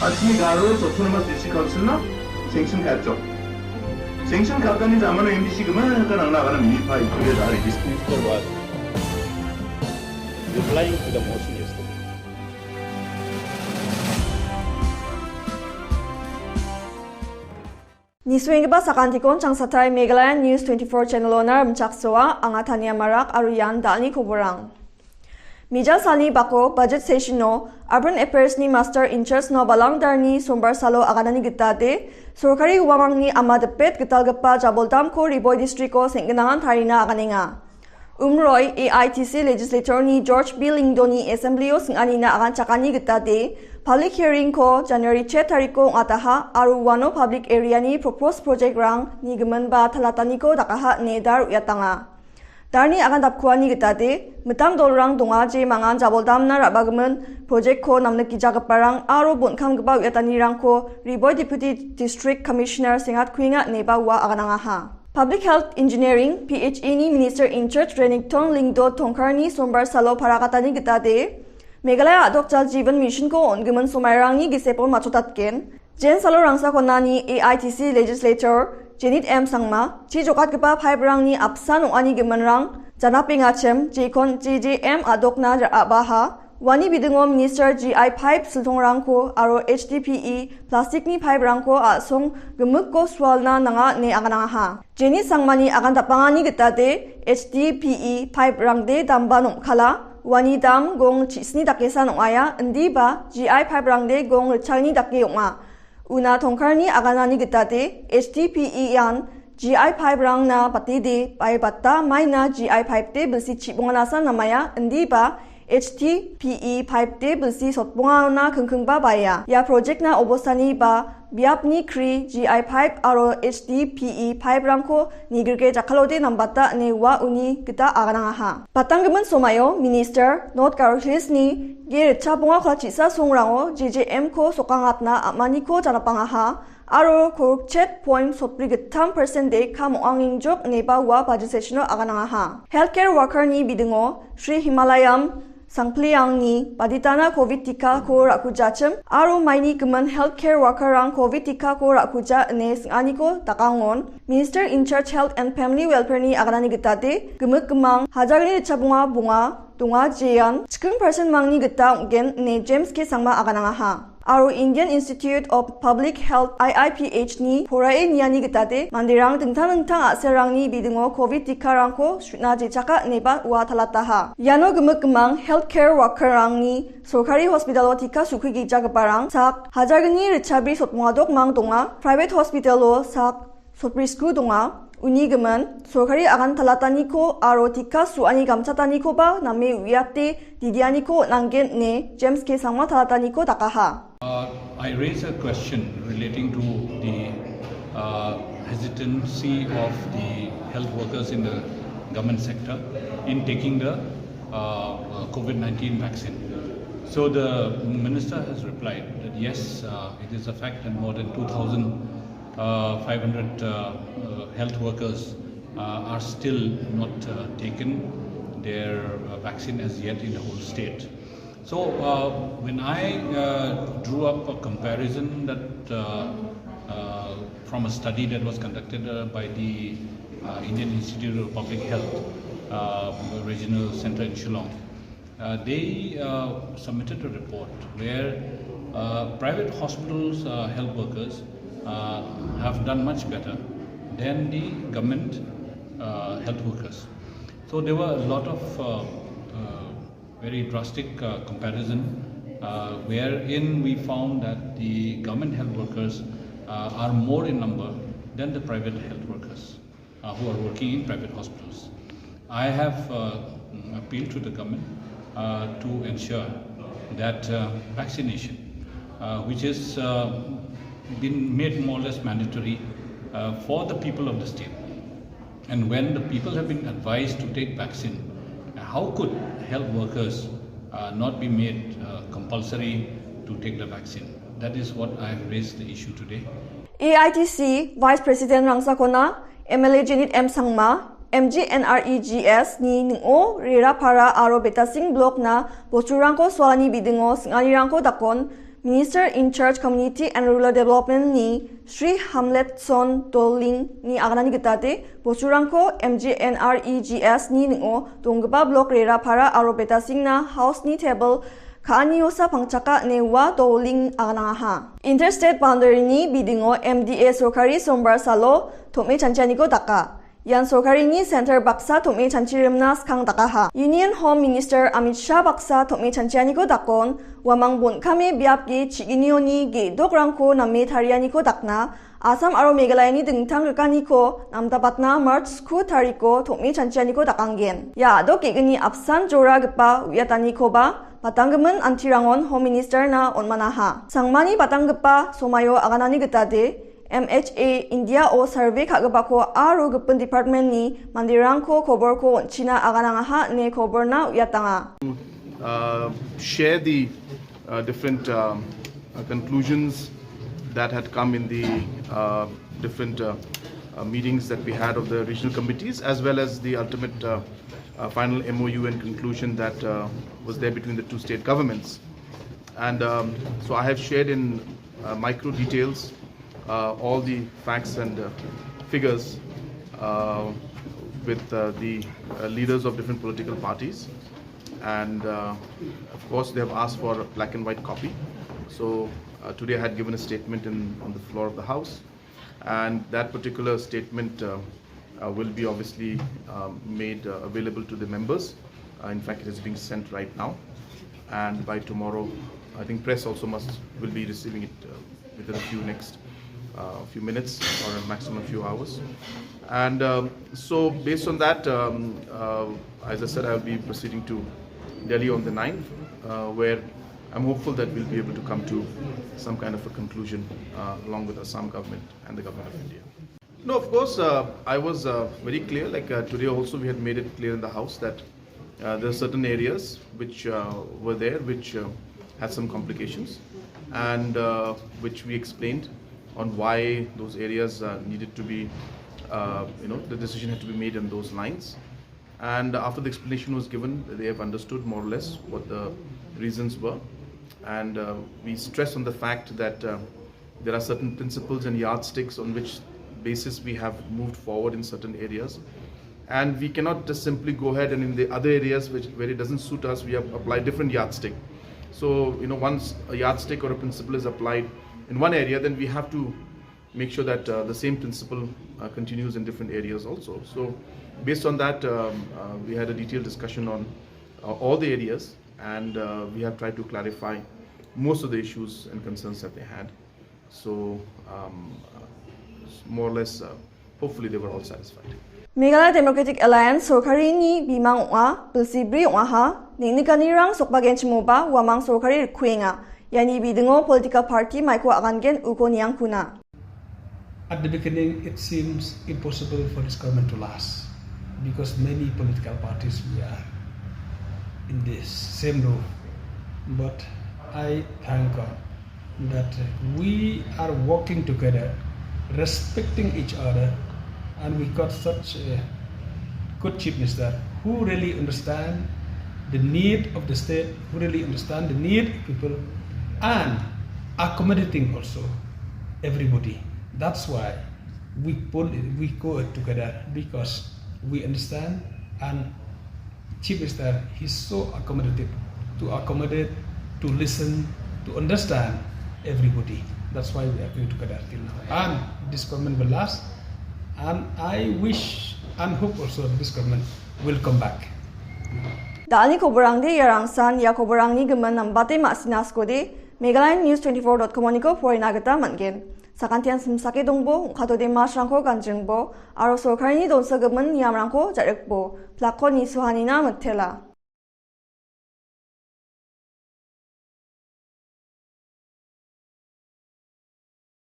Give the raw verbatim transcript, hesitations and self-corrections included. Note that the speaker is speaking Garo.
Asmi Garo Autonomous District Council na sanction ka·atjok. Sanction ka·atani jamano M D C gimikgipa nangna agana minipa ituge dari district. Minister was replying to the motion yesterday. Nisuenggipa sakantikon changsatai Meghalaya News twenty-four channel-ona rimchaksoa, anga Tania Marak aro ian da·alni koborang. Mijal salni bako budget session-o Urban Affairs-ni Master in-charge-no Balangdarni Sombar salo aganani gita de, sorkari uamangni ama dipet gitalgipa Jaboldamko Ri Bhoi district-o senggnangan tarina aganenga. Umroi A I T C legislator-ni George B Lyngdoh-ni assembly-o sing·anina aganchakani gita de, public hearing-ko January chet tariko ong·ataha aro uano public area-ni proposed project-rangni gimin ba talataniko dakaha ine dar uiatanga. Darni agandapkuani gita de, mitam dolrang donga je mangan Jaboldamna ra·bagimin project-ko namnikgijagiparang aro bonkamgipa uiatanirangko Ri Bhoi Deputy District Commissioner sengatkuenga ineba ua aganangaha. Public Health Engineering, P H E-ni Minister in-charge Renikton Lyngdoh Tongkharni Sombar salo parakatani gita de, Meghalaya a·dok Jal Jeevan Mission-ko on·gimin somairangni gisepon matchotatgen, Jen salo rangsakonani A I T C legislator Janet M Sangma, chi jokatgipa pipe-rangni apsan ong·ani giminrang janapengachim jekon J J M a·dokna ra·baha, uani bidingo minister G I pipe siltongrangko aro H D P E plastic-ni pipe-rangko a·song gimikko sualna nanga ine aganangaha. Jeni Sangmani agan dapangani gita de H D P E pipe-rangde damba nongkala, uani dam gong chisni dakesan ong·aia, indiba G I pipe-rangde gong ritchagni dake ong·a. Una Tongkharni aganani gita de H D P E-an G I pipe-rangna batide bai bata maina G I pipe-de bilsi chibonganasa namaia, indiba H D P E pipe-de bilsi sotbongaona kingkingba baia. Ia project-na obostani ba biapni kri G I pipe aro H D P E pipe-rangko nigrike jakkalode nambata ine ua uni gita aganangaha. Patanggimin somaio Minister North Garo Hills-ni ge ritchabonga kolchisa songrango J J M-ko sokangatna am·aniko janapangaha. Aro korokchet point sotbri gittam percent-de kam ong·angengjok ineba ua budget session-o aganangaha. Healthcare worker-ni bidingo Sri Himalayam Sangpliangni baditana covid tikako ra·kujachim aro maini gimin healthcare worker-rang covid tikako ra·kuja ine sing·aniko dakangon, Minister in charge Health and Family Welfare-ni aganani gita de, gimik gimang hajar gni ritchabonga bonga donga jean chiking percent-mangni gita ong·gen ine James K Sangma aganangaha. Aro Indian Institute of Public Health, I I P H-ni poraie niani gita de, manderang dingtang dingtang a·selrangni bidingo covid tikarangko su·na jechaka ineba ua talataha. Iano gimik gimang healthcare worker-rangni sorkari hospital-o tika su·kuigijagiparang sak hajar gni ritchabri sotmongadokmang donga, private hospital-o sak sotbrisku donga. Uni gimin, sorkari agan talataniko aro tika su·ani gamchatanikoba name uiate didianiko on·angen ine James K Sangma talataniko dakaha. Uh, I raise a question relating to the, uh, hesitancy of the health workers in the government sector in taking the, uh, uh, covid nineteen vaccine. So the minister has replied that yes, uh, it is a fact that more than two thousand uh, five hundred, uh, uh, health workers, uh, are still not, uh, taken their, uh, vaccine as yet in the whole state. So, uh, when I, uh, drew up a comparison that, uh, uh, from a study that was conducted, uh, by the, uh, Indian Institute of Public Health, uh, Regional Center in Shillong, Uh, they, uh, submitted a report where, uh, private hospitals, uh, health workers, uh, have done much better than the government, uh, health workers. So there were a lot of, uh, uh, very drastic, uh, comparison, uh, wherein we found that the government health workers, uh, are more in number than the private health workers, uh, who are working in private hospitals. I have, uh, appealed to the government, uh, to ensure that, uh, vaccination, uh, which has, uh, been made more or less mandatory, uh, for the people of the state. And when the people have been advised to take vaccine, how could health workers, uh, not be made, uh, compulsory to take the vaccine? That is what I have raised the issue today. A I T C Vice President Rangsakhona M L A Janet M Sangma, M G N R E G S-ni ning·o Rerapara aro Betasing Block-na boturangko sualani bidingo sing·anirangko dakon Minister in charge Community and Rural Development-ni Shri Hamletson Dolingni aganani gitate, bosturangko M G N R E G S-ni ning·o donggipa blok Rerapara aro Betasingna House-ni table ka·aniosa pangchaka ine ua Doling aganangaha. Interstate boundary-ni bidingo M D A sorkari sombar salo tom·e chanchianiko daka. Ian sorkarini center baksa tom·e chanchirimna skang dakaha. Union Home Minister Amit Shah baksa tom·e chanchianiko dakon, uamang bon·kame biapgi chiginioni ge·dokrangko name tarianiko dakna, Assam aro Meghalayani dingtang rikaniko namdapatna March sku tariko tom·e chanchianiko dakanggen. Ia a·dok ge·gni apsan joragipa uiatanikoba patanggimin antirangon Home Minister-na on·manaha. Sangmani patanggipa somaio aganani gitade, M H A India-o survey ka·gipako aro gipin department-ni manderangko koborko on·china aganangaha ine koborna uiatanga. Uh, share the uh, different um, uh, conclusions that had come in the uh, different uh, uh, meetings that we had of the regional committees, as well as the ultimate uh, uh, final M O U and conclusion that uh, was there between the two state governments. And um, so I have shared in uh, micro details uh, all the facts and uh, figures uh, with uh, the uh, leaders of different political parties. And uh, of course, they have asked for a black and white copy. So uh, today I had given a statement in, on the floor of the House. And that particular statement uh, uh, will be obviously um, made uh, available to the members. Uh, in fact, it is being sent right now. And by tomorrow, I think press also must will be receiving it uh, within a few next uh, few minutes or a maximum few hours. And um, so, based on that, um, uh, as I said, I'll be proceeding to Delhi on the ninth, uh, where I'm hopeful that we'll be able to come to some kind of a conclusion uh, along with Assam government and the government of India. No, of course, uh, I was uh, very clear. Like uh, today also, we had made it clear in the House that uh, there are certain areas which uh, were there which uh, had some complications, and uh, which we explained on why those areas uh, needed to be, uh, you know, the decision had to be made on those lines. And after the explanation was given, they have understood more or less what the reasons were. And uh, we stress on the fact that uh, there are certain principles and yardsticks on which basis we have moved forward in certain areas. And we cannot just simply go ahead and in the other areas which, where it doesn't suit us, we have applied different yardstick. So, you know, once a yardstick or a principle is applied in one area, then we have to make sure that uh, the same principle uh, continues in different areas also. So, based on that, um, uh, we had a detailed discussion on uh, all the areas, and uh, we have tried to clarify most of the issues and concerns that they had. So, um, uh, more or less, uh, hopefully, they were all satisfied. Meghalaya Democratic Alliance sorkarini bimang ong·a, bilsi bri ong·aha, neng·nikanirang sokbagenchimoba uamang sorkari rikkuenga. Iani bidingo political party maiko agangen uko niangkuna. At the beginning, it seems impossible for this government to last because many political parties we are in this same room. But I thank God that we are working together, respecting each other, and we got such a good chief minister who really understand the need of the state, who really understand the need of people, and accommodating also everybody. That's why we pull it, we go it together because we understand and Chief Minister, he's so accommodative to accommodate, to listen, to understand everybody. That's why we are going together till now. And this government will last. And I wish and hope also this government will come back. Da·alni koborangde iarangsan, ia koborangni gimin nambate ma·sina skode, Meghalaya News twenty-four dot com-oniko porina gita man·gen. Sakantian simsake dongbo, ong·katode masrangko ganjingbo, aro sorkarini donsogimin niamrangko ja·rikbo, plakko nisuanina mitela.